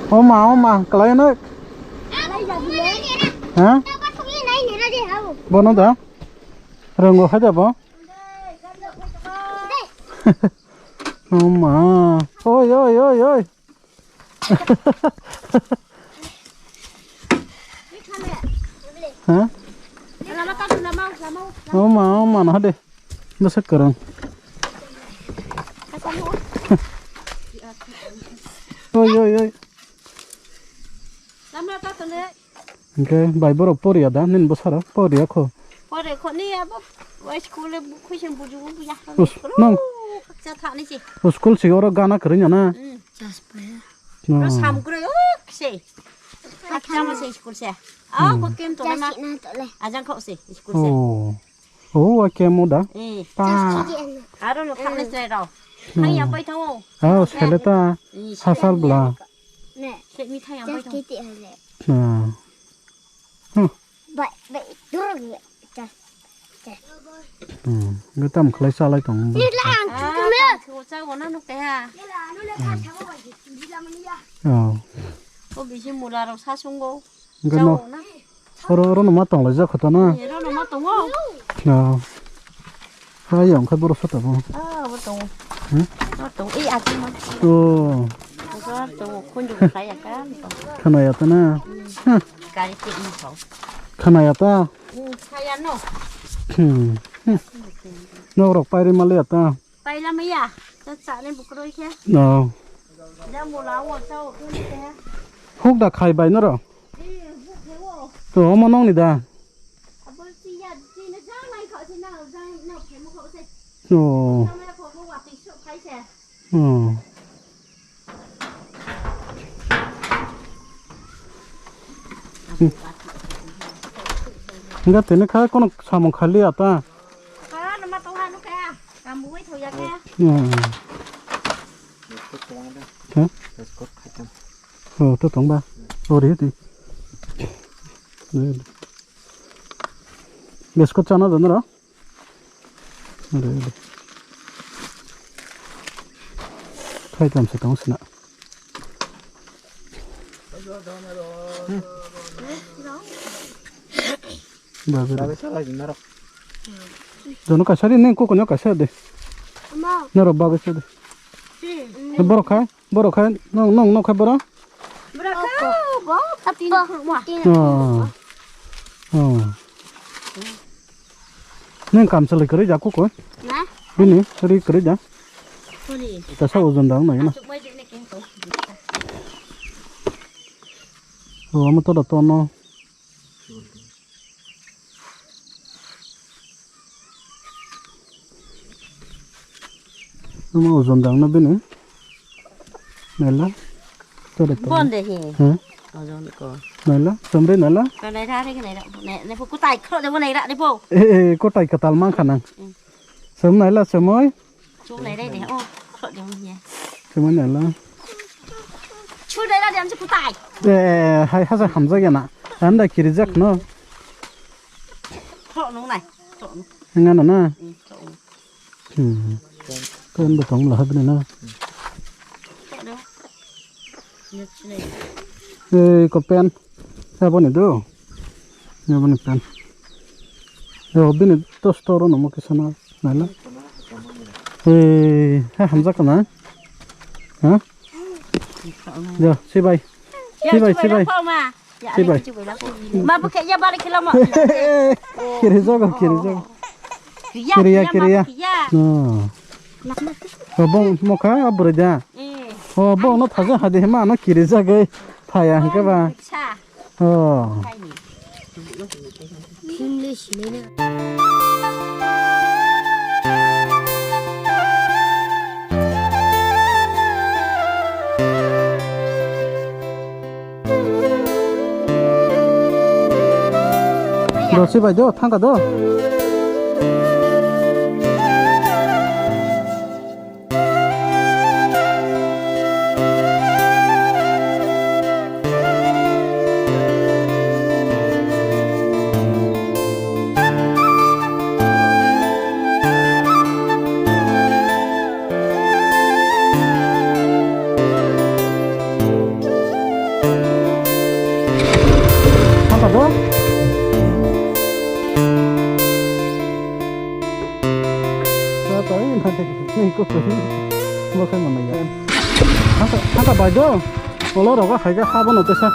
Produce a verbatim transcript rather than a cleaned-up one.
O ma, o ma, kwlai no. Ha? Bono da? Rongo hai da bo? O ma. Oi, oi, oi, oi. Ha? O ma, o ma, na de. Bwswk kwrwng. Oi, oi, oi. Hwnkhe bai borok poriya da, nini bwsarok poriya kho? Pore kho ni abo, bai school e khuisem bujugo buya. Us-, nang. Khakcha thani se. School se oro gana kwrwngya na? Hmm. Oro sam kwrwi, o, se. Khakcha ma se school se. Ah, hmm. Ko kem to na. Ajang kho se school se. Oh. Oh, wa kemo da. Eh. Ta. Aro no khakle chwrai rao. Hmm. Thang yang pai thango. Ah, sele ta. Eh, hasal bla. Ne. Se mi thang yang pai thango. Ah. Hmm. Bai, bai, dur ya. Hmm. Ngi tam khlai salai tong. Ni la ang. Ah, tu me. Tam khlai sa wana nuk te ha. Oh. Ko bisi mula rok sa sungo. Hwnkhe no, oro, oro no ma tonglaijak kho ta na? Eh, oro no ma tongo. Ah. Hai, yang khai borok sa tongo. Ah, bo tongo. Hmm? Bo tongo. Eh, ati ma. Oh. Bo tongo, khunju khlai ya ka. Khana ya ta na? Hmm. Huh. Gari te ni tong. Khana ya ta? Hmm, saya no. Hmm. Hmm. Norok pairi mali ya ta? Paila maya, ta chani bukroi khe. No. Ja mula o cha o khe ni khe. Huk da khai bai noro. Eh, huk khe o. To omo nong ni da. Abo chi ya, chi na jang nai kha se na, jang na phe mo kha se. No. Jang nai kha kha wa ti so khai se. Hmm. Enggak, tini kha kono samung khali ya ta. Ka nama tong hanu kaya. Kambu wai thau ya kaya. Hmm. Hah? Oh, to tong ba. Oh, ri ti. Biscuit chana da nara? Ri, ri. Khai tam se tong sina. Bagwi. Bagwi salai di norok. Jono kaisa di, neng kukunyo kaisa di. Norok bagwi sa di. Borok khai, borok khai, nong, nong, nong khai borok. Borok khai, bo, tapi nong khai. Oh. Oh. Neng kam salai kwrwi ja kuku. Na? Bini, ri kwrwi ja. Kuni. Kaisa ojon dang nai na. Asuk mai de ne keng to. Oh, amo to da tono. Amo ojon dang na bini. Naila. Tore to. Bonde he. He? Ojon ko. Naila, somre naila. Ko nai thari ke nai ra. Ne, ne pu kutai khro de bo nai ra de bo. Eh, eh, kutai katal mang khanang. Hmm. Som naila, somoi. Chu nai dai de, oh, khro de ya. Chuma nai la. Chu dai la de am chu kutai. Eh, hai haja hamjak ya na. Anda kirijak no. Khro nung nai. Khro nung. Nga na na. Hmm, khro nung. Hmm. Pen bo tong la habne na. Khro nung. Ei, ko pen. Abo ni do. Abo ni pen. Yo, bini to store no mo kisa na. Nala. Ei, ha hamjak na. Ha? Jo, sibai. Sibai, sibai. Sibai. Ma bo khe ya bari khela ma. Kiri jogo, kiri jogo. Kiriya, kiriya. No. Bo mokha abure da. Eh. Oh, bo no thaja hade ma no kiri jagai thaya hingke ba. Sa. Oh. English ni na. Dosi bai do, thangka do. Bo khai manai ya. Haka, haka bai do. Olo rogo hai ga ha bono tesa.